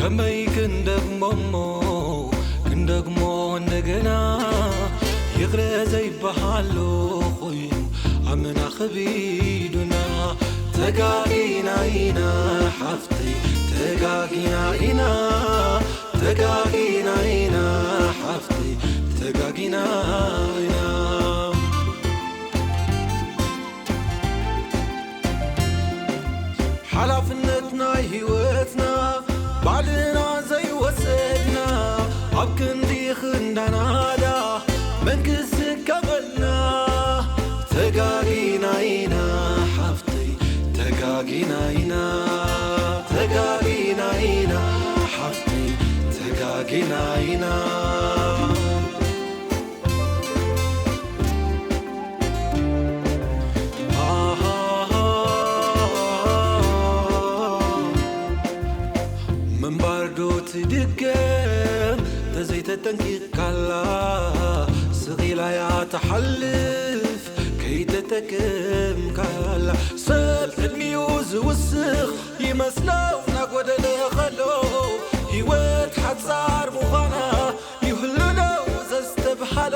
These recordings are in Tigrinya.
ከመይ ክንደግሞ እሞ ክንደግሞ እንደገና ይቕረ ዘይበሃሎ ኮይኑ ኣመና ከቢዱና ተጋጊና ኢና ሓፍተይ ተጋጊና ኢና ተጋጊና ኢና ሓፍተይ ተጋጊና ኢና ሓላፍነት ናይ ህይወትና ባዕልና ዘይወሰድና ኣብ ክንዲ ክንዳናዳ መንግስቲ ከበልና ተጋጊና ኢና ሓፍተይ ተጋጊና ኢና ተጋጊና ኢና ሓፍተይ ተጋጊና ኢና ምንባር ዶ ትድገም ተዘይተጠንቂቕካላ ስቕ ኢላ እያ ትሓልፍ ከይተጠቀምካላ ሰብ ዕድሚኡ ዝውስኽ ይመስሎ እናጎደለ ኸሎ ህይወት ሓጻር ምዃና ይህሉ ነው ዘስተብሃሎ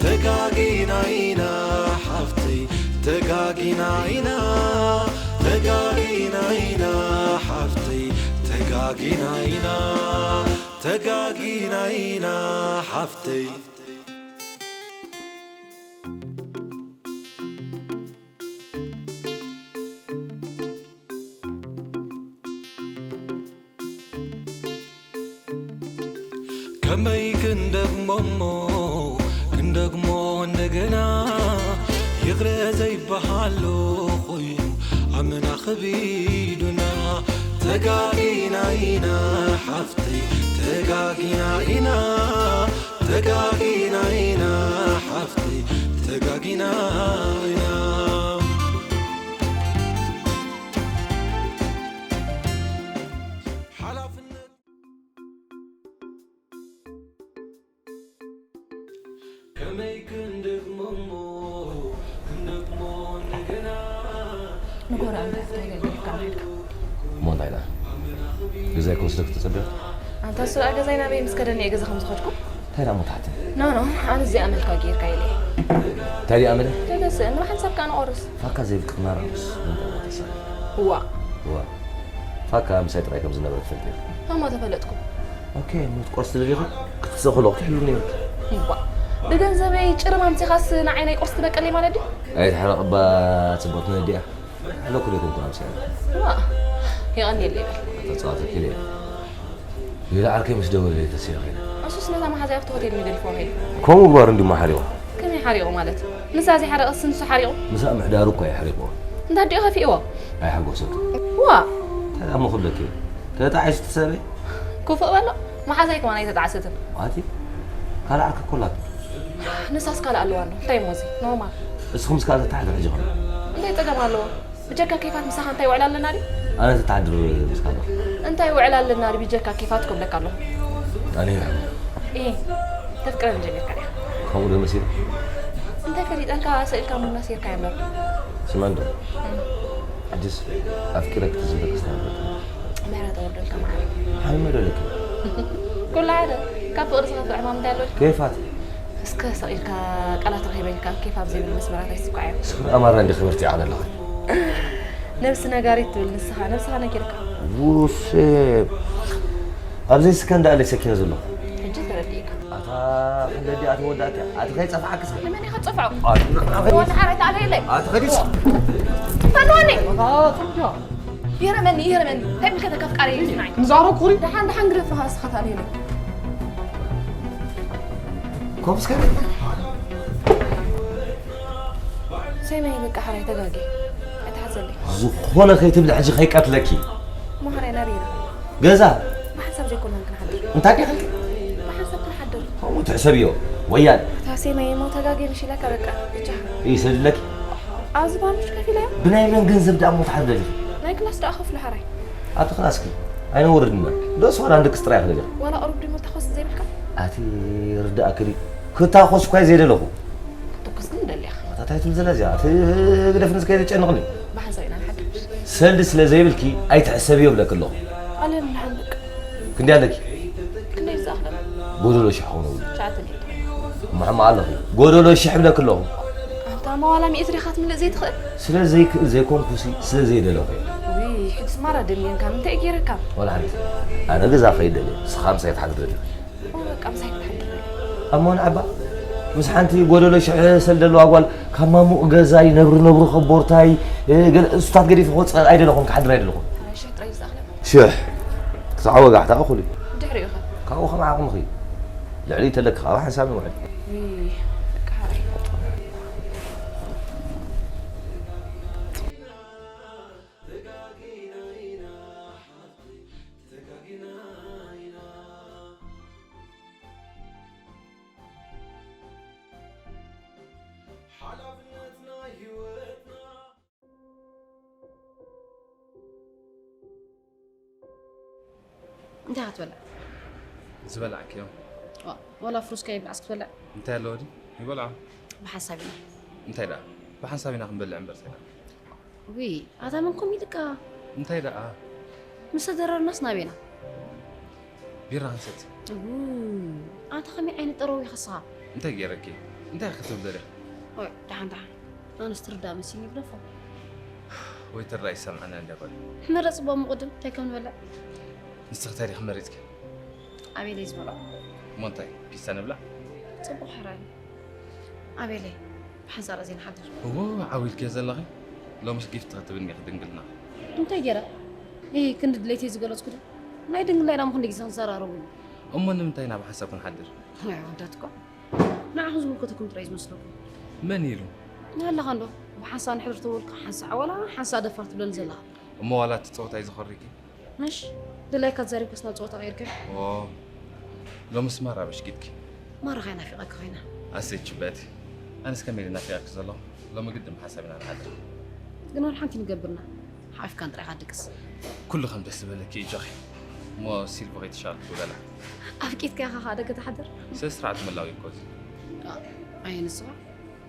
ተጋጊና ኢና ሓፍተይ ተጋጊና ኢና ተጋጊና ኢና ሓፍተይ ተጋጊና ኢና ተጋጊና ኢና ሓፍተይ ከመይ ክንደግሞ እሞ ክንደግሞ እንደገና ይቕረ ዘይበሃሎ ኮይኑ ኣመና ከቢዱና ተጋጊና ኢና ሓፍተይ ተጋጊና ኢና ተጋጊና ኢና ሓፍተይ ተጋጊና ኢና ሓላፍነት ከመይ ክንደግሞ እሞ ክንደግሞ እንደገና ንጎራ እንታይ ትገድልካ ማለት እሞ እንታይ ደኣ ገዛይ ክወስደክ ትጸበ ኣንታ እሱ ደኣ ገዛይ ናበይ ምስ ከደኒ እየ ገዛ ከም ዝኸድኩ እንታይ ደኣ ሞታሕትን ኖ ኖ ኣነ እዚኣ መልካ ጌርካ ኢለ እንታይ ደኣ ኣመለ ተገስእ ንባሓንሳብ ከዓ ንቆርስ ፋካ ዘይብል ቅጥናራ ምስ ምንታይ ተሳ እዋ እዋ ፋካ ምሳይ ጥራይ ከም ዝነበረ ትፈልጥ እየ እሞ ተፈለጥኩ ኦኬ፣ ሞት ቆርስ ትደልኻ ክትሰኽሎ ክትሕሉ ነይሩ። እባ ብገንዘበይ ጭርም ኣምሲኻስ ንዓይ ናይ ቁርሲ ትበቀለይ ማለት ድዩ? ኣይትሕረቕ እባ ጽብቕቲ ነዲኣ። ኣለኩ ዶ ኣይኮንኩን ኣምሲኻ? ዋ የቐንየለይ በል። ተጻዋተኪ ድየ? ይልዓልከይ ምስ ደወለለይ ተሲኺ ኸይደ። እሱስ ነታ መሓዛይ ኣብቲ ሆቴል ንገዲፍዎም ኢሉ። ከምኡ ምግባሩ እንድዩ እሞ ሓሪቑ። ከመይ ሓሪቑ ማለት? ንሳ ዘይሓረቐትስ ንሱ ሓሪቑ? ምስኣ ምሕዳሩ እኳ የሕሪቕዎ። እንተ ኣዲኡ ከፊእዎ? ኣይሓጎሰኩን። ዋ! እንታይ ደኣ እሞ ክብለኪ እየ? ተጣዒሱ እቲ ሰበይ? ክፉእ በሎ። መሓዛይ ከማን ኣይተጣዕሰትን። ኣቲ ካልእ ዓርኪ እኮ ኣላቶ። ንሳስ ካልእ ኣለዋ እንዶ። እንታይ እሞ እዚ? ኖርማል። እስኹምስ ከኣ ተተሓድሩ ሕጂ ከማን። እንታይ ጸገም ኣለዎ? ብጀካ ኬፋት ምሳኻ እንታይ ውዕል ኣለና ድዩ? ኣነ ተተሓድር ምስ ካልእ። እንታይ ውዕል ኣለና ድዩ ብጀካ ኬፋት ክብለካ ኣለኹ። ኣነ እየ። እየ። ተፍቅረኒ ጀሚርካ ዲኻ? ከምኡ ዶ መሲሉ? እንታይ ፈሊጠልካ ስኢልካ ምምናስ ጌርካዮ እምበር። ስማዕ እንዶ። ሕጅስ ኣፍቂረኪ ትዝምሪ ክስታይ ምሕረት ኣውርደልካ መዓረይ። ሓሚመ ዶ ኣለኪ? ኩሉ ሓደ። ካብ ፍቕሪ ዝኸፍእ ሕማም እንታይ ኣሎ ኢልካ? ኬፋት። እስከ ስቕ ኢልካ ቃላት ረኺበ ኢልካ ኬፍ ኣብ ዘይብሉ መስመራት ኣይትስኳዕዮ። ስኽሪ ኣማራ እንዲ ክብርቲ ይዓል ኣለኺ። ነብሲ ነጋሪት ትብል ንስኻ፣ ነብስኻ ነጊርካ። ውሴ። ኣብ ዘይስከ እንዳ ኣለይ ሰኪነ ዘለኹ። ሕጂ ተረዲእካ። ኣታ ክንደዲ ኣቲ ወዳእቲ ኣቲ ከይጸፍዓክስ ንመን ኢኻ ትጸፍዖ? ኣቲ ንዓኺ ወዲ ሓራይ ተኣለየለይ ኣቲ ከዲስ ፈንወኒ ይህረመኒ ይህረመኒ እንታይ ምልከተካ ፍቃሪ እዩ ናይ ንዛረብ ኩሪ ደሓን ደሓን ግደፍኻ እስኻ ተኣለየለይ ኮብስ ከመይ ሰይመይ በቃ ሓራይ ተጋጊ ኣይትሓዘለይ ዝኾነ ከይትብሊ ሕጂ ከይቀትለኪ እሞ ሓራይ ናበይ ኢና ገዛ ብሓንሳብ ዘይኮናን ክንሓድር እንታይ ዲኺ ብሓንሳብ ክንሓድር ከምኡ ትሕሰብዮ ወያል እታ ሴመይ እሞ ተጋግየ ምሽ ኢለካ በቃ ብቻ ይሰድለኪ ኣብዚ ባንሽ ከፊለዮ ብናይ መን ገንዘብ ደኣ እሞ ትሓድሪ ናይ ክላስ ደኣ ከፍሎ ሓራይ ኣብቲ ክላስኪ ኣይነውርድና ዶ ስዋላ ንድቅስ ጥራይ ክደልያ ዋላ ቅሩብ ድሞ ተኸስ ዘይብልካ ኣቲ ርዳእክዲ ክታኾስ እኳ ዘይደለኹ ትኩስ ግን ደሊኻ ኣታ ታይ ትብል ዘላ እዚኣ እቲ ግደፍንስ ከይተጨንቕኒ ብሓንሳብ ኢና ንሓድር ሰልዲ ስለ ዘይብልኪ ኣይትሕሰብዮ ብለኪ ኣለኹ ኣለም ንሓንብቅ ክንደይ ኣለኪ? ክንደይ ብዛእኽለ ጎደሎ ሽሕ ኾነ ውዲ ትሽዓተ ሚእቲ እሞ ሕማቕ ኣለኺ። ጎደሎ ሽሕ ብለኪ ኣለኹ። ኣንታ መዋላ ሚእቲ ዲኻ ትምልእ ዘይትኽእል? ስለ ዘይክእል ዘይኮንኩሲ ስለ ዘይደለኹ እየ። ውይ ሕጅስ ማራ ደልየንካ ምንታይ ገይረካ? ዋላ ሓንቲ ኣነ ገዛ ከይድ ደልየ ንስኻ ምሳይ ትሓድር ደሊ በቃ ምሳይ ክትሓድር ኣሞን ዓባ ምስ ሓንቲ ጎደሎ ሽሕ ሰልደለዋ ጓል ካብ ማሙቕ ገዛይ ነብሪ ነብሪ ከቦርታይ ገለ እሱታት ገዲፍ ክወፅእ ኣይደለኹን ክሓድር ኣይደለኹን። ሽሕ ጥራይ ዝኣኽለ ሽሕ ክሳዕ ወጋሕታ እኹል እዩ። ድሕሪኡ ኸ? ካብኡ ከም ዓቕምኺ ልዕሊ ተለኪ ካብ ሓንሳብ ንውዕል። ውይ በቃ ሓራይ እንታይ ክትበልዕ? ዝበላዕክዮ ዋ፣ ዋላ ፍሩስካ ይብላዕስ ክትበልዕ? እንታይ ኣለዎ ድዩ? ይበልዖ። ብሓንሳብ ኢና። እንታይ ደኣ? ብሓንሳብ ኢና ክንበልዕ እምበር እንታይ ደኣ? ውይ፣ ኣታ መን ኮም ኢልካ? እንታይ ደኣ? ምስ ተደረርናስ ናበይና? ቢራ ክንሰቲ። ው፣ ኣታ ከመይ ዓይነት ጠረው ኢኻ ንስኻ? እንታይ ገይረኪ? እንታይ ክትብል ደሊኻ? ኦይ፣ ደሓን ደሓን። ኣነስ ትርዳእ መሲልኒ ግደፎ። ወይ ተራይ ይሰምዓና እንዳ ጓል። ምረጽ እሞ ቅድም እንታይ ከም ንበልዕ። ንስኺ እንታይ ዲኺ መሪጽኪ? ኣቤለይ ዝበልዖ። እሞ እንታይ ፒሳ ንብላዕ? ጽቡቕ ሕራይ። ኣቤለይ፣ ብሓንሳብ ርኣ ዘይንሓድር። እዎ ዓው ኢልክዮ ዘለኺ። ሎምስ ጊፍቲ ክትብልኒ ኢኺ ድንግልናኺ። እንታይ ገይረ? እ ክንዲ ድሌተይ ዝገለጽኩ ዶ? ናይ ድንግልና ኢና ምኹን ግዜ ክንዘራረቡ። እሞ ንምንታይ ኢና ብሓንሳብ ክንሓድር? ናይ ወዳት እኮ ንዓኹም ዝምልከተኩም ጥራይ ዝመስለኩም። መን ኢሉ? ንሃለኻ እንዶ ብሓንሳብ ንሕድር ተበልካ ሓንሳዕ ዋላ ሓንሳዕ ደፋር ትብለኒ ዘለኻ። እሞ ዋላ እቲ ጸወታ እዩ ዝኾሪኪ? ምሽ ድላይካ ተዛሪብካስ ናብ ጸወታ ቀይርካዮ? ኦ ሎምስ ማራ በሽቂጥኪ። ማራ ኸይ ናፊቐካ ኮይና። ኣሰይ ችበቲ ኣነስ ከመይ ኢለ ናፊቐኪ ዘለኹ። ሎሚ ግድን ብሓንሳብ ኢና ንሓድር። ግን ወላ ሓንቲ ንገብርና ሓፊፍካን ጥራይካ ድቅስ። ኩሉ ከም ደስ ዝበለኪ እጆኺ። እሞ ሲልቮ ከይትሻል ትውለላ። ኣፍቂጥካ ኢኻ ኸኣ ደገ ትሓድር? ስነ ስርዓት ምላዊ እኮ እዚ። ኣየ ንስኻ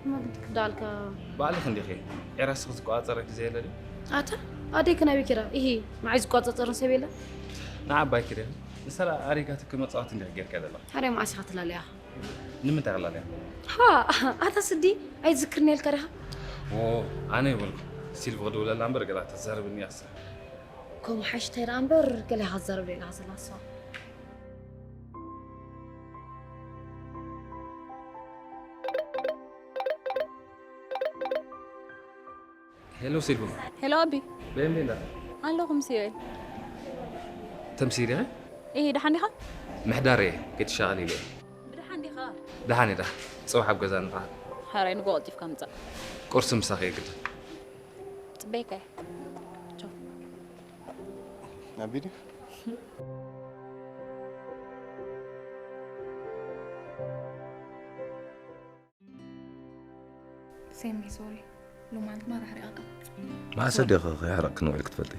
እማ ግን ትክዳልካ። ባዕልኺ እንዲኺ ዒራስኺ ዝቆጻጸረኪ ዘየለ ድዩ? ኣታ ኣደይ ከናበይ ኪዳ? ኢሂ ንዓይ ዝቆጻጸርን ሰብ የለ። ንዓባይ ክደ ንሰራ ኣሪጋትኪ መጻወቲ እንዲኺ ጌርካ ዘለኻ። ታዲያ መዓስ ኢኻ ትላለያ? ንምንታይ ክላለያ? ሃ ኣታ ስዲ ኣይትዝክርኒ ኢልካ ዲኻ? ኦ ኣነ ይበልኩ ሲልቪ ክድውለላ እምበር ገላ ተዛርብኒ እያ እሳ። ከምኡ ሓይሽ እንታይ ደኣ እምበር ገለ ኢኻ ትዛረብ ዶ ኢልካ ዘለኻ እሷ። ሄሎ ሲልቪ። ሄሎ ኣቢ በየን ቤንዳ? ኣለኹ ምስ ዮኤል። ተምሲሪ ኸ? እሂ ደሓን ዲኻ? ምሕዳር እየ ከይትሻቐል ኢለ እየ። ብደሓን ዲኻ? ደሓን እየ ደሓን። ጽባሕ ኣብ ገዛ ንረኻብ። ሓራይ ንጎ ቀልጢፍካ ምጻእ። ቁርሲ ምሳኺ እየ ግድን። ጽበይካ እየ። ቻው። ኣቢዲ ሴሚ ሶሪ ሎማዓንቲ ማራ ኣሕሪቐካ። መዓስ ኣዴኺ ከይሓረቕኪ ንውዒልኪ ትፈልጢ?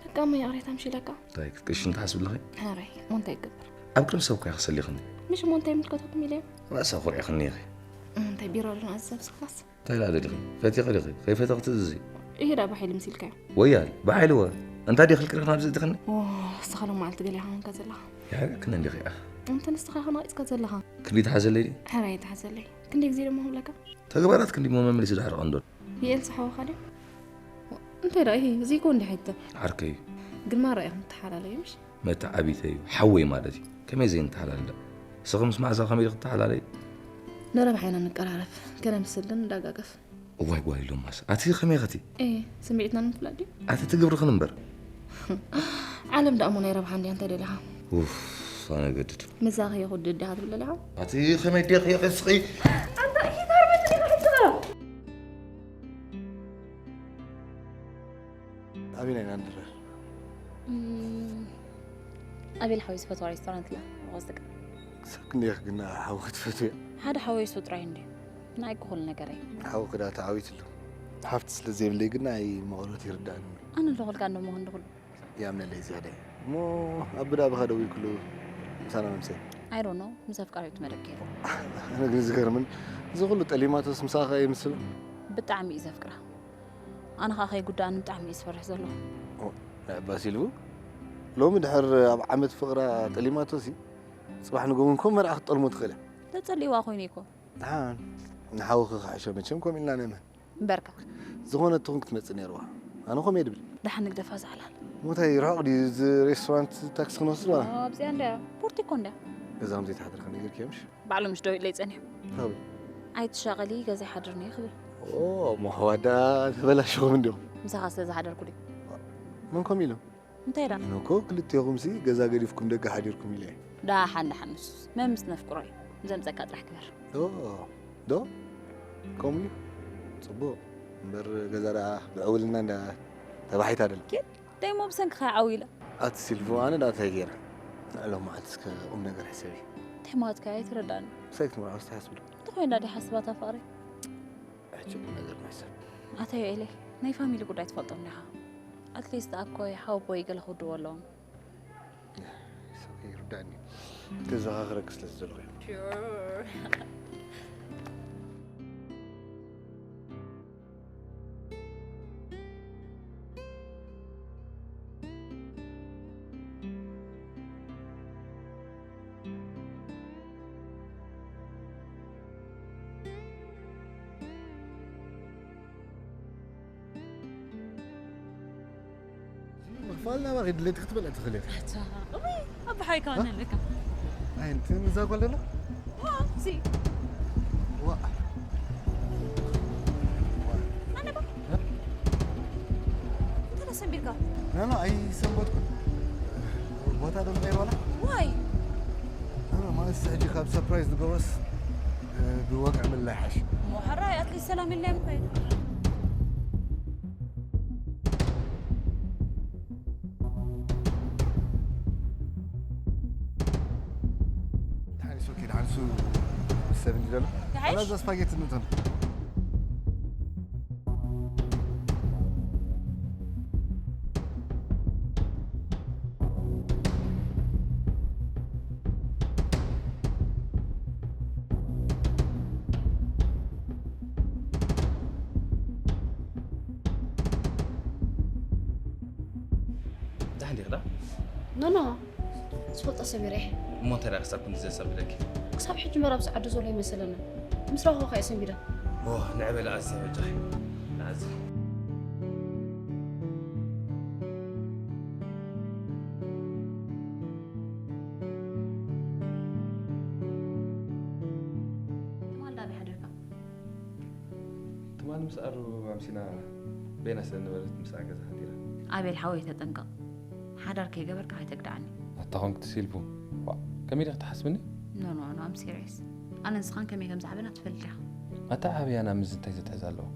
ደቃመይ ኣሬታ ምሽ ኢለካ። እንታይ ክትቅሽኒ ትሓስቢ ኣለኺ? ሕራይ እሞ እንታይ ይገብር? ኣብ ቅድሚ ሰብ እኮ ኢኺ ሰሊኽኒ። ምሽ እሞ እንታይ ይምልከተኩም ኢለ እየ። ርእሳ ኮሪዕኽኒ ኢኺ። እሞ እንታይ ቢራ ዶ ንኣዝዝ ኣብ ስኽራስ? እንታይ ኢላ ደሊኺ? ፈቲኺ ዲኺ? ከይፈተኺ ትእዝዚ? ይሄዳ ባሒሉ ምስ ኢልካዮ። ወያል ብሓይሊ ወ እንታይ ዲኺ ክልክልኺ ናብዚ እትኽኒ? ኦ እስኻ ሎማዓልቲ ገሊኻ ኾንካ ዘለኻ። ይሓረቅክኒ እንዲኺ። እንተ ንስኻ ኸና ቂጽካ ዘለኻ። ክንዲ ትሓዘለይ ድዩ? ሕራይ ተሓዘለይ። ክንደይ ግዜ ደሞ ክብለካ? ተግባራት ክንዲ እሞ መመሊሱ ዳሕሪ ቀንዶ። ይኤል ዝሓወኻ ድዩ? እንታይ ደኣ ይሄ እዚ እኮ እንዲሕ ኣይተ ዓርከይ እዩ። ግን ማራ ኢኹም ትሓላለዩ ምሽ? መተዓቢተ እዩ ሓወይ ማለት እዩ። ከመይ ዘይንተሓላለ? ንስኺ ምስ መዓዛ ከመይ ኢኺ ትተሓላለዩ? ንረብሓ ኢና ንቀራረብ። ከነምስልን ንደጋገፍ። እዋይ ጓል ኢሎማስ ኣቲ ከመይ ኸቲ? ኤ ስምዒትና ንምፍላጥ ድዩ? ኣቲ ትግብርኽን እምበር። ዓለም ደኣ እሞ ናይ ረብሓ እንድያ እንታይ ደሊኻ? ኡፍ ኣነ ገድድ። ምዛ ከየኹድድ ዲኻ ትብል ደሊኻ? ኣቲ ከመይ ዲኺ ቕስኺ? ኣንታ ኢሂ ታርበት ዲኻ ሕጂ ኸ? ኣበይና ኢና ንድረር? ኣቤል ሓወይ ዝፈትዋ ሬስቶራንት ላ ወስድካ። ክሳብ ክንደይ ኢኺ ግና ሓዊ ክትፈትውያ? ሓደ ሓወይ እሱ ጥራይ እንድዩ። ንዓይ እኮ ኩሉ ነገረይ። ሓዊ ክዳ ተዓዊትሉ። ሓፍቲ ስለ ዘይብለይ ግና ኣይ መቐረት ይርዳእኒ። ኣነ ኣለኹልካ እንዶ መሆን ድኹሉ። ይኣምነለይ ዝያዳይ። እሞ ኣቢ ደኣ ብኻ ደዊልክሉ ምሳና መምሰል። I don't know ምስ ኣፍቃሪቱ መደብ ገይሩ። ኣነ ግን ዝገርምን እዚ ኩሉ ጠሊማቶስ ምሳኻ ይምስል። ብጣዕሚ እዩ ዘፍቅራ። ኣነ ኸዓ ከይጉዳእኒ ብጣዕሚ እዩ ዝፈርሕ ዘለኹ። ናይ ኣባ ሲልቡ ሎሚ ድሕር ኣብ ዓመት ፍቕራ ጠሊማቶሲ፣ ጽባሕ ንጎ እውን ከም መርዓ ክትጠልሞ ትኽእል እያ። ተጸሊዋ ኮይነ እኮ። ደሓን፣ ንሓውኺ ክሕሾ መቸም ከምኡ ኢልና ነመን። እምበርካ። ዝኾነ ትኹን ክትመጽእ ነይርዋ። ኣነ ከምኡ እየ ድብል። ደሓን ንግደፋ ዝሓላል። ሞታይ ርሑቕ ድዩ? እዚ ሬስቶራንት ታክሲ ክንወስድ ዋላ? ኣብዚኣ እንድያ። ፖርቲኮ እንድያ። ገዛኹም ዘይተሓድርካ ነጊርክዮ ምሽ? ባዕሉ ምሽ ደው ኢለይ ጸኒሑ። እንታይ ክብል? ኣይትሻቐሊ፣ ገዛ ይሓድርኒ ክብል። ኦ፣ መሕዋዳ ተበላሽኹም እንዲኹም። ምሳኻ ስለ ዝሓደርኩ ድዩ? መን ከምኡ ኢሉ? እንታይ ደኣ? ኣነ እኮ ክልቴኹምሲ ገዛ ገዲፍኩም ደገ ሓዲርኩም ኢለ እየ። ደሓን ደሓን፣ ንሱስ መን ምስ ነፍቅሮ እዩ። ዘምጸካ ጥራሕ ክበር። ዶ? ዶ? ከምኡ እዩ? ጽቡቕ። እምበር ገዛ ደኣ ብዕውልና እንዳ ተባሒታ ደላ። ኬድ? ደይሞ ብሰንክኻ ይዓው ኢለ። ኣቲ ሲልቮ፣ ኣነ ደኣ እንታይ ገይረ? ንዕሎም መዓልቲ እስከ ቁም ነገር ሕሰቢ። እንታይ ማለትካ? ኣይተረዳእኒ። ምሳይ ክትምርዓው ዝተሓስብ ዶ? እንተኾይና ደይ ሓስባታ ፍቕረይ? ሕጂ ቁም ነገር ንሕሰብ። ኣታ ዮኤለይ፣ ናይ ፋሚሊ ጉዳይ ትፈልጦም ዲኻ? ኣትሊስት ኣኮይ፣ ሓወቦይ ገለ ክውድዎ ኣለዎም። It's okay፣ ይርዳእኒ። ከዘኻኽረኪ ስለ ዝደለኹ እየ። Sure። ምኽፋል ናባኺ ድሌት ክትበልዕ ትኽእል ኢኺ። ኣታ፣ እውይ፣ ኣባሓይ ከማን ኣለካ። ኣይ፣ እንትን እዛ ጓል ደላ? ዋ፣ ሲ። ዋ። ኣነ ባ? እ? እንተ ደስ እንቢልካ? ኖ፣ ኖ፣ ኣይሰንበድኩን። ቦታ ዶ ንቐይር ዋላ? ዋይ? ኖ፣ ኖ፣ ማለት ሕጂ ካብ ሰርፕራይዝ ንገብሮስ፣ እ፣ ብወግዒ ምልላይ ሓሽ። እሞ ሕራይ፣ ኣትሊስት ሰላም ኢልና እዮም ንኸይድ። ደሓን፣ it's okay፣ ደሓን፣ እሱ ሰብ እንዲ ዘሎ። ደሓን? ዋላ እዛ ስፓጌቲ ንእተን። ደሓን ዲኺ ዳ? ኖ፣ ኖ፣ ዝፈልጦ ሰብ እየ። እሞ እንታይ ደኣ ክሳብ ክንድዚ ዘሰንብደኪ? ክሳብ ሕጂ መራብሲ ዓዱ ዘሎ ኣይመሰለንን። ምስ ረኸብኩኻ እየ ሰንቢደ። ኦ፣ ንዕበ ለኣዚ በጃኺ። ለኣዚ። ትማል ዳበይ ሓዲርካ? ትማል ምስ ኣሩ ኣምሲና በይና ስለ ነበረት ምስኣ ገዛ ሓዲራ። ኣቤል ሓወይ ተጠንቀቕ። ሓዳር ከይገበርካ ኣይተግድዓኒ። ኣታ ኾንክ ትሲልቡ። ዋእ፣ ከመይ ዲኺ ትሓስብኒ? ኖ፣ ኖ፣ ኖ፣ I'm serious። ኣነ ንስኻን ከመይ ከም ዝዓበና ትፈልጥ ኢኻ። ኣታ ዓብያና ምስ እንታይ ዘትሕዝ ኣለዎ?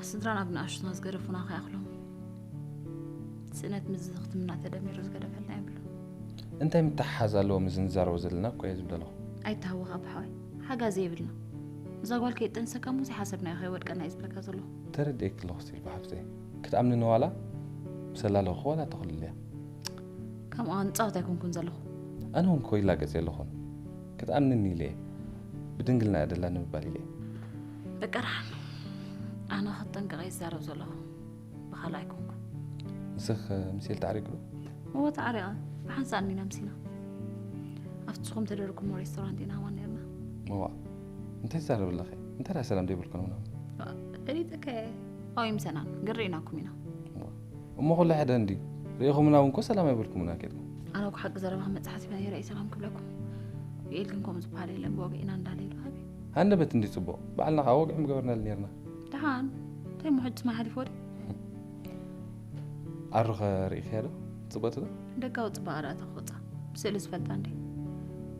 ስድራና ብንኣሽቱና ዝገደፉና ከይኣኽሎም፣ ስእነት ምስ ዝኽትምና ተደሚሩ ዝገደፈልና የብሉን። እንታይ ምትሓሓዝ ኣለዎ ምስ ንዛረቦ ዘለና እኮ እየ ዝብለለኹ። ኣይትሃወኽ ኣቦ ሓወይ፣ ሓጋዚ የብልና። እዛ ጓል ከይጠንሰካ እሞ ዘይሓሰብናዮ ከይወድቀና እየ ዝብለካ ዘለኹ። ተረዲኤኪ ኣለኹ ሲልቫ ሓፍተይ። ክትኣምንኒ ዋላ ምስ ኣላለኹኺ ዋላ ተኹልልያ። ከምኣ ንጻወት ኣይኮንኩን ዘለኹ። ኣነ እውን እኮ ይላገጽ የለኹን። ክትኣምንኒ ኢለ እየ። ብድንግልና እያ ደላ ንምባል ኢለ እየ። በቃ ደሓን። ኣነ ክጠንቀቕ እየ ዝዛረብ ዘለኹ። ብኻልእ ኣይኮንኩን። ንስኽ ምስ ኤልታ ዓሪቁ ዶ? እወ ተዓሪቐ። ብሓንሳእ እንዲና ኣምሲና። ኣብቲ ንስኹም ተደርኩሞ ሬስቶራንት ኢና ከማን ነርና። እዋ፣ እንታይ ትዛረቢ ኣለኺ? እንታይ ደኣ ሰላም ዘይብልኩን ምናምን? ፈሊጠካ እየ። ኣብኡ ይምሰና፣ ግን ርኢናኩም ኢና። እዋ፣ እሞ ኩሉ ሓደ እንዲ ርኢኹምና እውን እኮ ሰላም ኣይበልኩምና ከድኩም። ኣነ እኮ ሓቂ ዘረባ ክመጽእ ሓሲበ ነይረ እየ ሰላም ክብለኩም። ዩኤል ግን ከምኡ ዝበሃል የለን፣ ብወግዒ ኢና እንዳለ ኢሉ ሃቢ። ሃንደበት እንዲ ጽቡቕ፣ ባዕልና ከኣ ወግዒ ምገበርናሉ ነርና። ደሓን፣ እንታይ እሞ ሕጂ ማይ ሓሊፍዎ ድዩ? ኣሩኸ ርኢኽያ ዶ? ጽብቕቲ ዶ? ደጋዊ ጽባቐ ደኣ ተኽወጻ። ብስእሊ ዝፈልጣ እንዴ?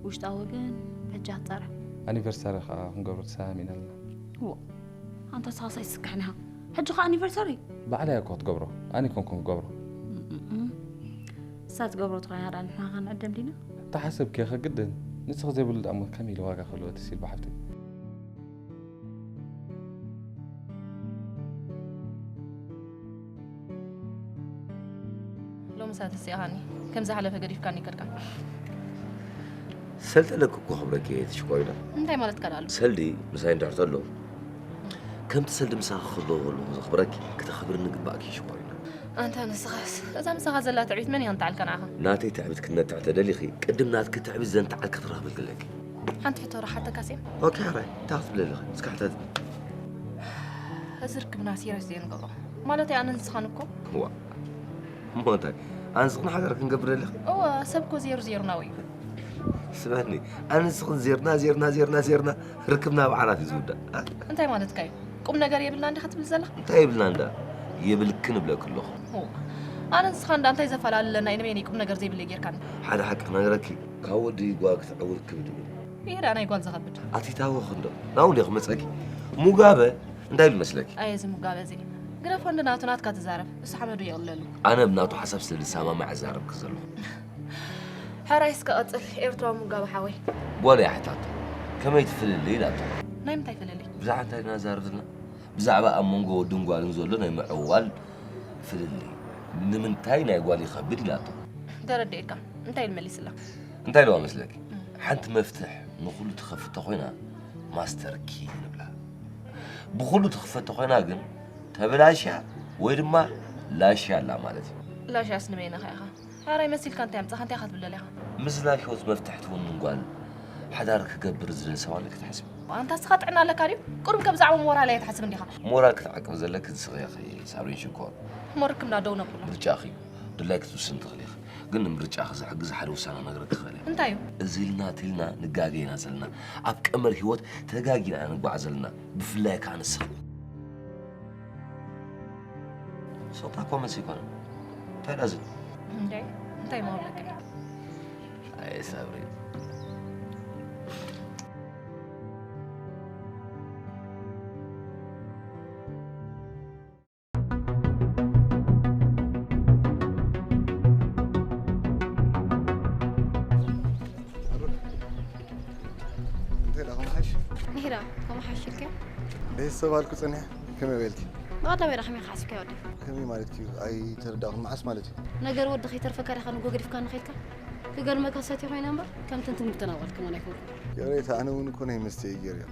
ውሽጣዊ ግን በጃ ትጻረ። ኣኒቨርሳሪ ከኣ ክንገብሮ ተሰማሚዕና ኣለና። እዎ። ኣንታ ንስኻስ ኣይትስክሕን ኢኻ። ሕጂ ኸኣ ኣኒቨርሳሪ? ባዕላ እያ እኮ ክትገብሮ። ኣነ ኣይኮንኩን ክገብሮ። እም፣ እም፣ እም። ንሳ ትገብሮ ተኾይና ደኣ ንሕና ኸ ንዕደም ዲና? እንተ ሓሰብክዮ ኸ ግድን። ንስኺ ዘይብሉ ደኣ እሞ ከመይ ኢሉ ዋጋ ክህልዎ እቲ ሲልባ ሓፍተይ? ሎምስ ኣተሲእኻኒ፣ ከም ዝሓለፈ ገዲፍካኒ ከድካ። ሰልዲ ኣለኪ እኮ ክብረኪ እየ፣ ትሽኮሪና። እንታይ ማለትካ ደኣ ኣሎ? ሰልዲ ምሳይ እንድሕር ተሎ፣ ከምቲ ሰልዲ ምሳኺ ክህልዎ ከለኹ ዘኽብረኪ፣ ክተኽብርኒ ግባእኪ ሽኮሪና። ኣንታ ንስኻስ፣ እዛ ምሳኻ ዘላ ትዕቢት መን እያ ንተዓልካ ንዓኻ? ናተይ ትዕቢት ክትነትዕ ተደሊኺ፣ ቅድም ናትኪ ትዕቢት ዘንተዓል ክትረኽቢ ክለኪ። ሓንቲ ሕቶ ዶ ሓተካ ስም? ኦኬ፣ ሕራይ፣ እንታይ ክትብሊ ኣለኺ? እስኪ ሕተቲ። እዚ ርክብና ሲሪየስ ዘይንገብሮ። ማለተይ ኣነ ንስኻን እኮ። ዋ፣ እሞ እንታይ? ኣንስኽን ሓዳር ክንገብር ኣለኺ? እወ፣ ሰብ እኮ ዜሩ ዜሩ ናው እዩ። ስምዕኒ፣ ኣንስኽን ዜርና፣ ዜርና፣ ዜርና፣ ዜርና፣ ርክብና ብዓራት እዩ ዝውዳእ። እንታይ ማለትካ እዩ? ቁም ነገር የብልና እንዲኻ ትብል ዘለኻ? እንታይ የብልና እንዳ? የብልክን እብለኪ ኣለኹ። ኦ፣ ኣነ ንስኻ እንዳ እንታይ ዘፈላለና እዩ ንበይነይ ቁም ነገር ዘይብለይ ጌርካኒ? ሓደ ሓቂ ክነግረኪ፣ ካብ ወዲ ጓል ክትዕውር ክብድ ይብል። ይሄዳ ናይ ጓል ዘኸብድ። ኣቲታወ ክንዶ? ናው እንዲያ ክመጸኪ። ሙጋበ እንታይ ኢሉ መስለኪ? ኣየ እዚ ሙጋበ እዚ። ግደፎ እንዲ ናቱ ናትካ ትዛረብ። እሱ ሓመዱ የቕለሉ። ኣነ ብናቱ ሓሳብ ስለ ዝሰማማዕ እዛረብኪ ዘለኹ። ሕራይ እስከ ቀጽል፣ ኤርትራዊ ሙጋበ ሓወይ። ጓል እያ ሕታቶ። ከመይ ትፍልልይ ኢላቶ። ናይ ምንታይ ፍልልይ? ብዛዕባ እንታይ ኢና ዛረብና? ብዛዕባ ኣብ መንጎ ወድን ጓልን ዘሎ ናይ ምዕዋል ፍልልይ። ንምንታይ ናይ ጓል ይኸብድ ኢላቶ። ተረዲኤካ። እንታይ ኢሉ መሊስላ? እንታይ ኢልዋ መስለኪ? ሓንቲ መፍትሕ ንኹሉ ትኸፍት ተኾይና ማስተር ኪ ንብላ። ብኹሉ ትኽፈት ተኾይና ግን ተበላሽያ ወይ ድማ ላሽያ ኣላ ማለት እዩ። ላሽያስ ንበይንኻ ኢኻ። ሕራይ መሲልካ እንታይ ኣምጻኻ? እንታይ ኢኻ ትብል ደሊኻ? ምስላ ህይወት መፍትሕ ትውንን ጓል ሓዳር ክገብር ዝደሊ ሰብ ኣለኪ ትሓስቢ? ኣንታ እስኻ ጥዕና ኣለካ ድዩ? ቁሩብ ከ ብዛዕባ ሞራል ኣይትሓስብ እንዲኻ? ሞራል ክትዓቅቢ ዘለኪ ንስኺ ኢኺ ሳብሪን ሽኮር። እሞ ርክብና ደው ነብሎ። ምርጫኺ እዩ። ድላይኪ ክትውስኒ ትኽእሊ ኢኺ። ግን ንምርጫኺ ዝሕግዝ ሓደ ውሳነ ክነግረኪ ክኽእል እየ። እንታይ እዩ? እዚ ኢልና እቲ ኢልና ንጋገ ኢና ዘለና። ኣብ ቀመር ህይወት ተጋጊና ኢና ንጓዓዝ ዘለና። ብፍላይ ከኣ ንስኺ። ሶታ ኮመንስ ይኮነ። እንታይ ዳዚ? እንዴ? እንታይ ማውለቀ? ኣይ ሳብሪ። እንታይ ደኣ፣ ከምኡ ሓሽ? ንሄራ፣ ከምኡ ሓሽ ኢልክዮ? ደስ ሰብ ኣልኩ ጸኒሐ። ከመይ በልኪ? ብቐዳማይ ደኣ ከመይ ሓሲብካዮ ወዲ? ከመይ ማለት እዩ? ኣይተረዳእኩን። መዓስ ማለት እዩ? ነገር ወዲ ከይተርፈካ ዲኻ ንጎ ገዲፍካ ንኸይድካ? ክገርመካ ሰትየ ኮይነ እምበር፣ ከም ትንትን ምተናወልክን እውን ኣይኮንኩን። ይቕሬታ፣ ኣነ እውን እኮ ናይ መስተ እዩ ገይረዮ።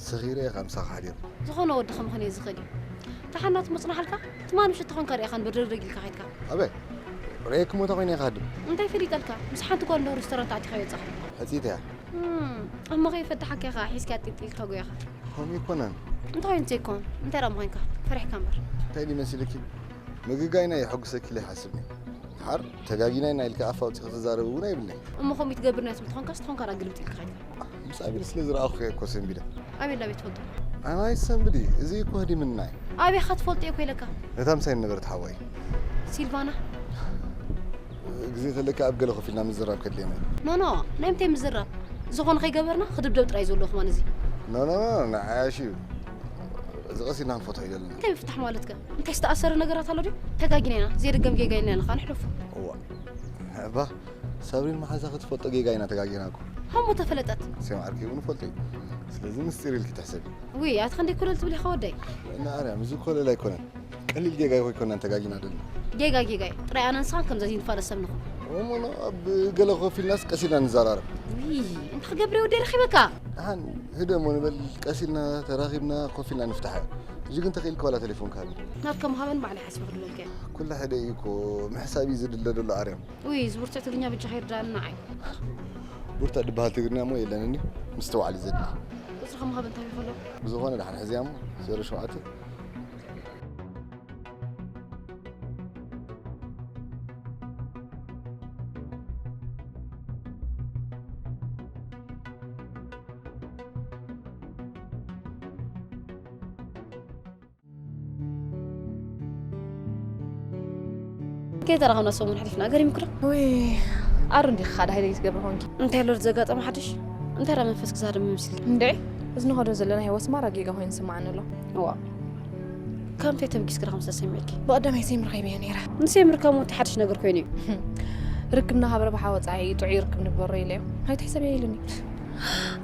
ሰኺረ እየ ካብ ምሳኻ ሓዲረ። ዝኾነ ወዲ ከምኾነ እዩ ዝኽእል እዩ። ተሓናት ምጽናሓልካ፣ ትማሊ ምሸት ተኾንካ ርኢኻ እምበር ድርድግ ኢልካ ከይድካ። ኣበይ? ርኤክሞ ተኾይነ ኢኻ ድም። እንታይ ፈሊጠልካ? ምስ ሓንቲ ጓል እንዶ ሬስቶራንት ኣቲኻ ይወጻኻ። ሕጽይት እያ። እም፣ እሞ ከይፈታሓካ ኢኻ ሒዝካ ጢልጢል ተጎይኻ። ከምኡ ኣይኮነን። እንታይ እንታይ ይኮን? እንታይ ደኣ ምኾንካ? ፈሪሕካ እምበር። እንታይ ድዩ መሲልኪ? ምግጋይና የሐጉሰኪ ኢለ ይሓስብኒ። ሓር ተጋጊና ኢና ኢልካ ኣፍ ኣውጺእካ ትዛረብ እውን ኣይብልን'የ። እሞ ከምኡ ትገብር ናይ ትብል ተኾንካስ ተኾንካ ደኣ ግልብጥ ኢልካ ከይድካ። ምስ ኣቤል ስለ ዝረኣኹ እየ እኮ ሰንቢደ። ኣቤል ናበይ ትፈልጦ? ኣነ ኣይሰንብድ እዩ። እዚ እኮ ህዲምና እዩ። ኣበይ ኢኻ ትፈልጦ እየ እኮ ኢለካ። ነታ ምሳይ ዝነበረት ሓወይ። ሲልቫና? ግዜ ተለካ ኣብ ገለ ኮፍ ኢልና ምዝራብ ከድልየና እዩ። ኖ፣ ኖ፣ ናይ ምንታይ ምዝራብ? ዝኾነ ከይገበርና ክድብደብ ጥራይ ዘሎ ከማን እዚ። ኖ፣ ኖ፣ ኖ፣ ንዓይ ኣሽዩ። እዚ ቀስ ኢልና ክንፈትሖ ይደልና። እንታይ ምፍታሕ ማለትከ? እንታይ ዝተኣሰረ ነገራት ኣሎ ድዩ? ተጋጊና ኢና። ዘይድገም ጌጋ ኢልና ኢና ከኣ ንሕለፎ። እዋ። እባ፣ ሳብሪን መሓዛ ክትፈልጦ ጌጋ ኢና ተጋጊና እኮ። ሃሞ ተፈለጠት። ሴም ዓርኪ እውን ፈልጦ እዩ። ስለዚ ምስጢር ኢልኪ ትሕሰቢ። ውይ፣ ኣቲ ክንደይ ኮለል ትብል ኢኻ ወደይ? እና ኣርያም፣ እዚ ኮለል ኣይኮነን። ቀሊል ጌጋ ኣይኮነን ተጋጊና ደልና። ጌጋ ጌጋ እዩ። ጥራይ ኣነ ንስኻን ከምዛ ዘይንፋለስ ሰብ ንኹን። እሞ ኖ፣ ኣብ ገለ ኮፍ ኢልናስ ቀስ ኢልና ንዘራረብ። ውይ፣ እንታይ ክገብር እየ ወደይ ረኺበካ? ደሓን ህደ እሞ ንበል፣ ቀስ ኢልና ተራኺብና ኮፍ ኢልና ንፍታሓዮ። እዚ ግን ተኽኢልካ ዋላ ቴሌፎንካ ሃበኒ። ናትካ ምሃበን ባዕለይ ሓሲበ ክድለልካ እየ። ኩሉ ሓደ እዩ እኮ፣ ምሕሳብ እዩ ዝድለ ዘሎ ኣርያም። ውይ፣ እዚ ብርቱዕ ትግርኛ በጃኻ ይርዳእኒ ንዓይ። ብርቱዕ ድበሃል ትግርኛ እሞ የለን እንዲ፣ ምስትውዓል እዩ ዘድሊ። ቁጽርኻ ምሃብ እንታይ ይኸሎ? ብዝኾነ ደሓን ሕዝያ እሞ፣ ዜሮ ሸውዓተ። ከይተራኸብና ሰሙን ሓሊፍና፣ ገሪሙኪ ዶ? ውይ፣ ኣሩ እንዲኺ ኻዳ ሃይለ ትገብሪ ኾንኪ። እንታይ ኣሎ ዘጋጠመ ሓድሽ? እንታይ ደኣ መንፈስ ክዛደም ይመስል? እንድዒ፣ እዚ ንኸዶ ዘለና ህይወት ማራ ጌጋ ኮይኑ ይስምዓኒ ኣሎ። እዋ፣ ከምታይ ተበጊስኪ ዶ ከም ዝተሰሚዕኪ? ብቐዳማይ ሴም ረኺበዮ ነይረ። ንሴም ርካብ ሞት ሓድሽ ነገር ኮይኑ እዩ። ርክብና ካብ ረብሓ ወጻኢ ጥዑይ ርክብ ንግበሮ ኢለዮ። ኣይትሕሰብዮ ኢሉኒ።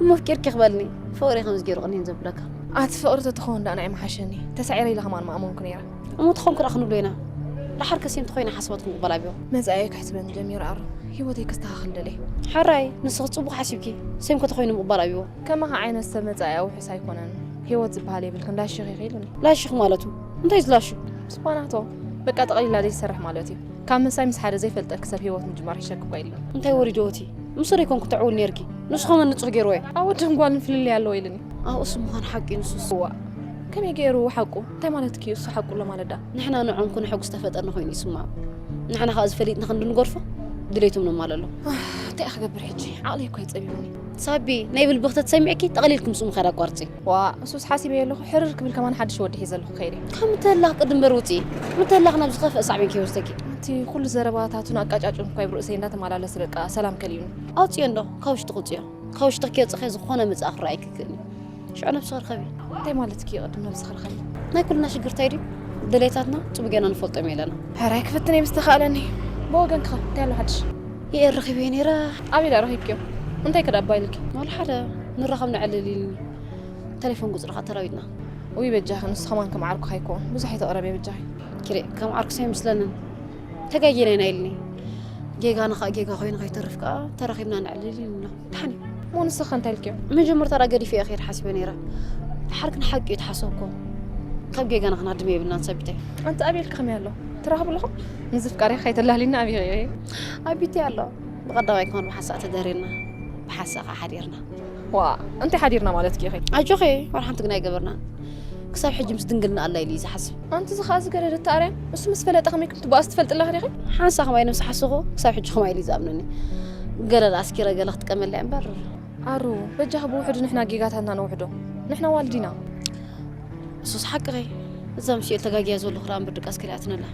እሞ ኣፍቂርኪ ክበልኒ፣ ፍቕሪ ከምዚ ገይሩ ቅኒን ዘብለካ። ኣቲ ፍቕሪ ተትኸውን ደኣ ንዓይ ምሓሸኒ። ተሳዒረ ኢለ ከማን ምኣመንኩ ነይረ። እሞ ተኾንኩ ደኣ ክንብሎ ኢና። ደሓር ከ ሴም ተኾይና ሓሳባትኩም ምቕባል ኣብዮ። መጻኢየይ ክሕስበን ጀሚረ ኣሩ። ህይወተይ ከስተኻኽል ደልየ። ሕራይ፣ ንስኺ ጽቡቕ ሓሲብኪ። ሴም ከ ተኾይኑ ምቕባል ኣብዮ። ከማኻ ዓይነት ሰብ መጻኢኣ ውሑስ ኣይኮነን። ህይወት ዝበሃል የብልክን፣ ላሽኽ ኢኺ ኢሉኒ። ላሽኽ ማለቱ? እንታይ እዩ ዝላሹ? ስፓናቶ። በቃ ጠቕሊላ ዘይሰርሕ ማለት እዩ። ካብ ምሳይ ምስ ሓደ ዘይፈልጠኪ ሰብ ህይወት ምጅማር ይሸክ እኳ የለን። እንታይ ወሪድዎ እቲ? ምስ ዶ ይኮንኩ ተዕውል ነርኪ? ንሱ ከመን ንጹህ ገይርዎ እዩ። ኣብ ወድን ጓልን ፍልልይ ኣለዎ ኢሉኒ። ኣብኡ እሱ ምዃን ሓቂ ንሱስ። እዋ ከመይ ገይሩ ሓቁ? እንታይ ማለትኪ እዩ እሱ ሓቁ ኣሎ ማለት ደኣ? ንሕና ንዖም ኩነሐጉስ ተፈጠርና ኮይኑ ይስምዖ። ንሕና ከኣ እዚ ፈሊጥና ክንዲ ንገርፎ ድሌቶም ነማለሎ። እንታይ ክገብር ሕጂ? ዓቕለይ እኮ እዩ ጸቢቡኒ። ሳቢ ናይ ብልቢ ክተትሰሚዕኪ ጠቕሊልኪ ምስኡ ምኻድ ኣቋርጺ። ዋእ እሱስ ሓሲበዮ ኣለኹ፣ ሕርር ክብል ከማን ሓድሽ ወዲ ሒዘ ኣለኹ ክኸይድ እየ። ካብ ምተላኽ ቅድም እምበር ውጺኢ። ምተላኽ ናብ ዝኸፍአ ሳዕቤን ከይወስደኪ። ኣንቲ ኩሉ ዘረባታቱን ኣቃጫጭኡን እኳ ኣብ ርእሰይ እንዳተመላለሰ በቃ ሰላም ከሊኡኒ። ኣውጽዮ እንዶ ካብ ውሽጢ ቅውጽዮ። ካብ ውሽጥኺ ከይወጻኺ ዝኾነ ምጽኣ ክረኣየኪ ኣይክእልን እዩ። ሽዑ ነብስኺ ርኸቢ። እንታይ ማለትኪ እዩ ቅድም ነብስኺ ርኸቢ? ናይ ኩልና ሽግር እንታይ ድዩ? ድሌታትና ጽቡቕ ጌርና ንፈልጦም ኢና። ሕራይ ክፍትን እየ ምስ ተኻእለኒ። ብወገንኪ ኸ እንታይ ኣሎ ሓድሽ? የኤር ረኺበዮ ነይረ። ኣበይ ደኣ ረኺብክዮ? እንታይ ከ ደኣ እባ ኢሉኪ? ዋላ ሓደ ንራኸብ ነዕልል ኢሉኒ። ተሌፎን ቁጽሪ ኸኣ ተላቢጥና። ውይ በጃኺ ንሱ ኸማን ከም ዓርኩኺ ኣይኮን። ብዙሕ ኣይተቕረብዮ በጃኺ። ኪደ ከም ዓርኩስ ኣይመስለንን። ተጋጊና ኢና ኢሉኒ። ጌጋና ኸኣ ጌጋ ኾይኑ ከይተርፍ ከኣ ተራኺብና ነዕልል ኢሉና። ደሓን እዩ። እሞ ንስኺ ኸ እንታይ ኢልክዮ? መጀመርታ ደኣ ገዲፈዮ ክኸይድ ሓሲበ ነይረ። ደሓር ግን ሓቂ እዩ እቲ ሓሰብክዎ። ካብ ጌጋና ክንሃድም የብልናን ሰቢተይ። ኣንቲ ኣቤልኪ ከመይ ኣሎ? ትራኸቡ ኣለኹም? ንዝፍቃሪ ከይተላህሊና ኣቢኺ። ኣቢተይ ኣሎ። ብቐዳማይ ከማን ብሓንሳእ ተደሪርና። ብሓንሳእ ከኣ ሓዲርና። ዋእ እንታይ ሓዲርና ማለትኪ ኢኺ? ኣጆኺ ዋላ ሓንቲ ግን ኣይገበርናን። ክሳብ ሕጂ ምስ ድንግልና ኣላ ኢሉ እዩ ዝሓስብ። ኣንቲ እዚ ኸኣ ዝገደደ እታ ኣርያም እሱ ምስ ፈለጠ ከመይ ከም ትበኣስ ትፈልጢ ኣለኺ ዲኺ? ሓንሳእ ከማይ ነብሲ ሓስኹ ክሳብ ሕጂ ከማይ ኢሉ እዩ ዝኣምነኒ። ገለ ደኣ ኣስኪረ ገለ ክጥቀመላ እየ እምበር። ኣሩ በጃኺ ብውሕዱ ንሕና ጌጋታትና ነውሕዶ ንሕና ኣዋልድ ኢና። እሱስ ሓቅኺ እዛ ምስ ዮኤል ተጋግያ ዘለኹ ደኣ እምበር ድቃስ ከሊኣትኒ ኣላ።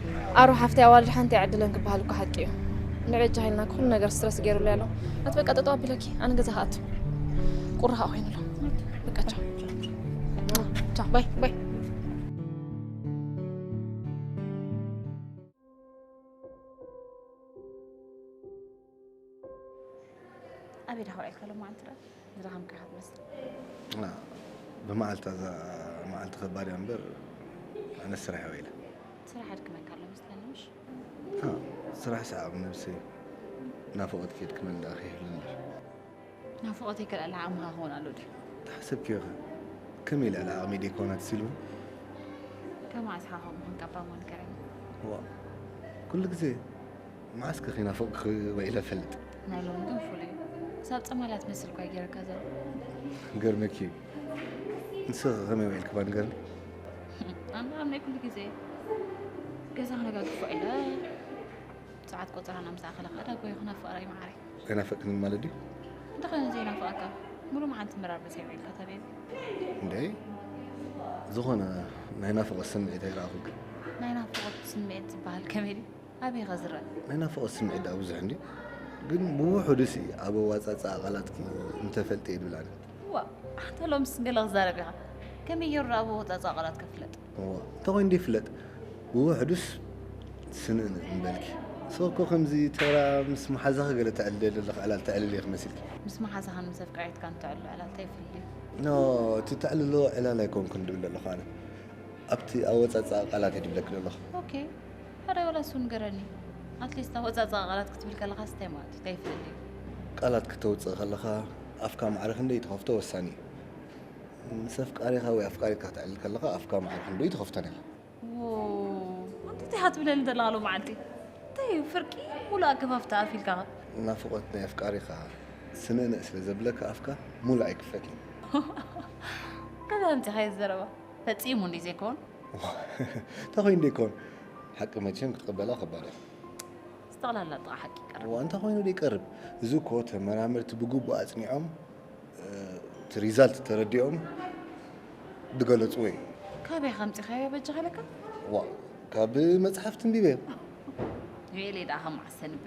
ኣሩ ሓፍተይ ኣዋልድ ሓንቲ ኣይዕድለን ክበሃል እኮ ሓቂ እዩ። ንበጃኺ ኢልና ኩሉ ነገር ስትረስ ገይሩለይ ኣሎ። ኣቲ በቃ ጠጠው ኣቢለኪ ኣነ ገዛ ክኣቱ ቁሪ ከዓ ኮይኑ ኣሎ። በቃ ቻው። ቻው ባይ ባይ። ኣበይ ደኣ ውዒልካ ሎማዓንቲ ደኣ ዝደኸምካ ኢኻ ትመስል። ብመዓልታ እዛ መዓልቲ ከባድ እያ እምበር ኣነ ስራሕ እየ ውዒለ። ስራሕ ኣድክመካ ኣሎ መስለኒ ምሽ? ስራሕ ሰዓብ ነብሰይ ናፍቖት ከየድክመኒ ደኣ ከይህሉ እምበር። ናፍቖተይ ከልዕል ዓቕምኻ ክኸውን ኣሎ ድዩ? ተሓሰብክዮ ኸ? ከመይ ልዕሊ ዓቕመይ ደይኮና ትሲልዎ? ከመዓስ ኢኻ ከምኡ ኮንካ እባ እሞ ንገረኒ። ዋእ ኩሉ ግዜ መዓስከ ከይናፈቕኩኺ ውዒለ እፈልጥ? ናይ ሎሚ ግን ፍሉይ እዩ። ክሳብ ጸማልያ ትመስል እኳ እዩ ገይሩካ ዘሎ። ክገርመኪ እዩ። ንስኺ ከ ከመይ ውዒልኪ እባ ንገርኒ? ኣነ ኣብ ናይ ኩሉ ግዜ ገዛ ክነጋግፍ ውዒለ ሰዓት ቆጸራ እናምስኣ ከለኻ ዳጎየ ክናፍቕ ራእይ መዓረይ። ኣይናፈቅክንን ማለት ድዩ? እንተኾነ ዘይናፍቐካ ሙሉእ መዓልቲ ምራር በሰይ ውዒልካ ተቤቢ። እንዴ ዝኾነ ናይ ናፍቖት ስምዒት ኣይረኣኹልክን። ናይ ናፍቖት ስምዒት ዝበሃል ከመይ ድዩ? ኣበይ ኢኻ ዝረኣ? ናይ ናፍቖት ስምዒት ደኣ ብዙሕ እንድዩ፣ ግን ብውሑዱሲ ኣብ ኣወጻጽኣ ቃላትኪ እንተፈልጥየ ድብል ኣነ። ዋእ ኣንታ ሎምስ ገለ ክዛረብ ኢኻ። ከመይ ገይሩ ደኣ ኣብ ኣወጻጽኣ ቃላትካ ክፍለጥ? እዋ እንተ ኮይኑ ደይፍለጥ ብውሕዱስ ስንእንእ ምበልኪ። ንስኺ እኮ ከምዚ ተራ ምስ መሓዛኺ ገለ ተዕልልዮ ዘለኺ ዕላል ተዕልሊ ኢኺ መሲልኪ። ምስ መሓዛኻን ምስ ኣፍቃሪትካን ተዕልሎ ዕላል እንታይ ይፍለ ድዩ? ኖ እቲ ተዕልልዎ ዕላል ኣይኮንኩን ድብል ዘለኹ ኣነ። ኣብቲ ኣወጻጽኣ ቃላት እየ ድብለኪ ዘለኹ። ኦኬ ሕራይ ዋላ እሱ ንገረኒ። ኣትሊስት ኣወጻጽኣ ቃላት ክትብል ከለኻስ እንታይ ማለት እዩ? እንታይ ይፍለ ድዩ? ቃላት ክተውጽእ ከለኻ ኣፍካ ማዕረ ክንደይ ትኸፍቶ ወሳኒ እዩ። ምስ ኣፍቃሪኻ ወይ ኣፍቃሪትካ ክተዕልል ከለኻ ኣፍካ ማዕረ ክንደይ ትኸፍቶን ኢኻ። ዎው ኣንታ እንታይ ኢኻ ትብለኒ ዘለኻ ሎማዓንቲ? እንታይ እዩ ፍርቂ ሙሉእ ኣገፋፍታ ኣፍ ኢልካ? ናፍቖት ናይ ኣፍቃሪኻ ስንእንእ ስለ ዘብለካ ኣፍካ ሙሉእ ኣይክፈትን እዩ። ካበይ ኣምጺኻዮ እዚ ዘረባ? ፈጺሙ እንድዩ ዘይከውን? እንታይ ኮይኑ ደይከውን? ሓቂ መቸም ክትቕበላ ከባድ እያ። ዝጠቕላላ ጥቓ ሓቂ ይቀርብ። እዋ እንታይ ኮይኑ ደይቀርብ? እዚ እኮ ተመራመርቲ ብግቡእ ኣጽኒዖም እቲ ሪዛልት ተረዲኦም ዝገለፅዎ እዩ። ካበይ ከምፂኻዮ በጃኻ ለካ? ዋ ካብ መፅሓፍቲ ኣንቢበ። ዩኤል ደኣ ከም መዓስ ተንብብ?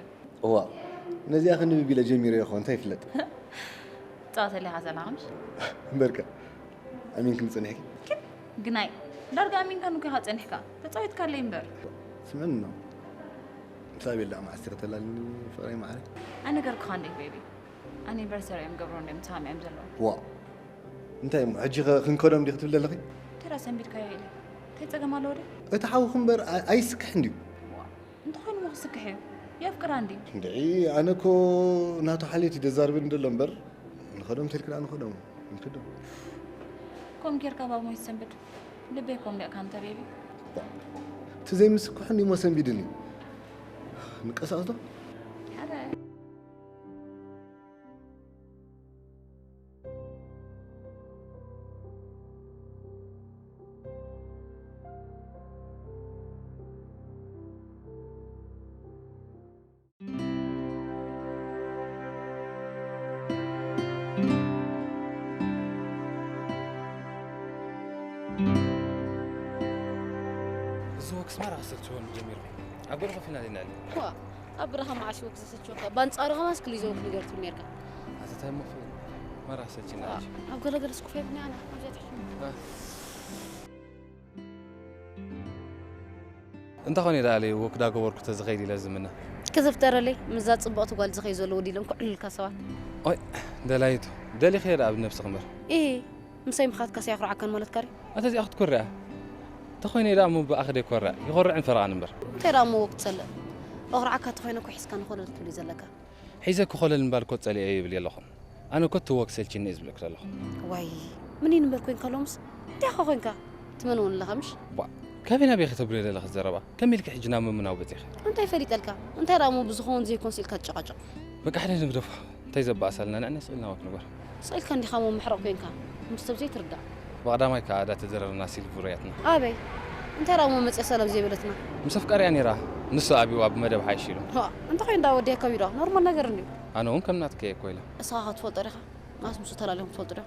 እዋ ነዚኣ ክንብብ ኢለ ጀሚረ ይኾ እንታይ ይፍለጥ። ትፃወተለይ ኢኻ ዘለኻ ምሽ? እምበርከ ኣሚንክኒ ፀኒሕኪ? ግናይ ዳርጋ ኣሚንካኒ እኮ ኢኻ ፀኒሕካ። ተፃዊትካለይ እምበር። ስምዕኒ ኖ ምስ ኣቤል ደኣ መዓስ ኢኺ ተላልኒ ፍቕረይ መዓረይ? ኣይነገርኩኻን ድየ ቤቢ? ኣኒቨርሰሪ እዮም ገብሮ እንድዮም ተሳሚዖም ዘለዉ። ዋእ እንታይ እሞ ሕጂ ኸ ክንከዶም ዲኺ ትብሊ ኣለኺ? እንታይ ደኣ ሰንቢድካዮ ኢለ እንታይ ጸገም ኣለዎ ድዩ? እቲ ሓውኺ እምበር ኣ- ኣይስክሕን ድዩ? ዋእ እንተኾይኑ እሞ ክስክሕ እዩ የፍቅራ እንድዩ። እንድዒ ኣነ እኮ ናቱ ሓልዮት እዩ ደዛርበኒ ዘሎ እምበር ንኸዶም እንተልኪ ደኣ ንኸዶም ንክዶም። ከምኡ ጌርካ ባብ ሞይት ሰንብድ ልበይ እኮ ምሊእካ እንተ ቤቢ። እቲ ዘይምስክሑ ኒሞ ሰንቢድኒ። ንቀሳቀስ ዶ? እዚ ወክስ ማራ ክሰልችወኒ ጀሚሩ። ኣብ ገለ ኮፍ ኢና ዘይንዕልል። ዋ ኣብ በረኻ መዓስ ወክ ዘሰችወካ? ባንጻሩ ከማስ ክሊዞ ወክ ንገርቱ ነርካ። ኣተታይ ሞፍ ማራ ክሰልችና። ኣብ ገለገለ ስኩፍ የብና ኣና ኣብዚኣ ትሕሽሙ። እንተኾነ ደኣ ወክ ዳገበርኩ ተዝኸይድ ኢለ ዝምነ። ክዝፍጠረለይ ምስዛ ጽብቕቲ ጓል ዝኸይ ዘሎ ወዲሎም ክዕልልካ ሰባት። ኦይ ደላይቱ ደሊኸ ደኣ ብነብስኺ እምበር። ኢሂ ምሳይ ምኻድካስ ኣየኹርዓካን ማለትካ ድዩ? ኣታ እዚኣ ክትኮርዕ እያ። እንተኾይነ ደኣ እሞ ብኣኺ ዶ ይኮርዕ? ይኾርዕን ፈረቓን እምበር። እንታይ ደኣ እሞ ወክ ትጸልእ? ኣኹርዓካ እንተኾይነ እኮ ሒዝካኒ ኮለል ክትብል እዩ ዘለካ። ሒዘኪ ኮለል ምባል እኮ ጸሊኤዮ ይብል የለኹን። ኣነ እኮ እቲ ወክ ሰልችኒ እየ ዝብለኪ ዘለኹ። ዋይ ምን እዩ ንበር ኮንካ ሎምስ? እንታይ ኢኻ ኮንካ? ትመን እውን ኣለኻ ምሽ? ቧእ ካበይ ናበይ ከተብልዮ ዘለኺ ዘረባ? ከመይ ኢልኪ ሕጂ ናብ ምምናው በጺኺ? እንታይ ፈሊጠልካ? እንታይ ደኣ እሞ ብዝኸውን ዘይኮንስ ኢልካ ትጨቓጨቕ? በቃ ሓደ ንግደፎ። እንታይ ዘበኣሳልና ንዕነ ስቕ ኢልና ወክ ንግበር። ስቕ ኢልካ እንዲኻ እሞ ምሕረቕ ኮንካ። ምስ ሰብ ዘይትርዳእ። ብቐዳማይ ከኣ እዳ ተዘረርና ሲልቪ ርእያትና። ኣበይ? እንታይ ደኣ እሞ መጺኣ ሰላም ዘይበለትና? ምስ ኣፍቃሪኣ ነይራ። ንሱ ኣብይዋ ብመደብ ሓይሽ ኢሉ። ዋ እንተኾይኑ ደኣ ወዲያ ከቢዶ ኖርማል ነገር እንድዩ። ኣነ እውን ከም ናትኪ እየ እኮ ኢለ። እስኻ ኸኣ ትፈልጦ ዲኻ? ማስ ምስኡ ተላሊኹም ትፈልጡ ዶ?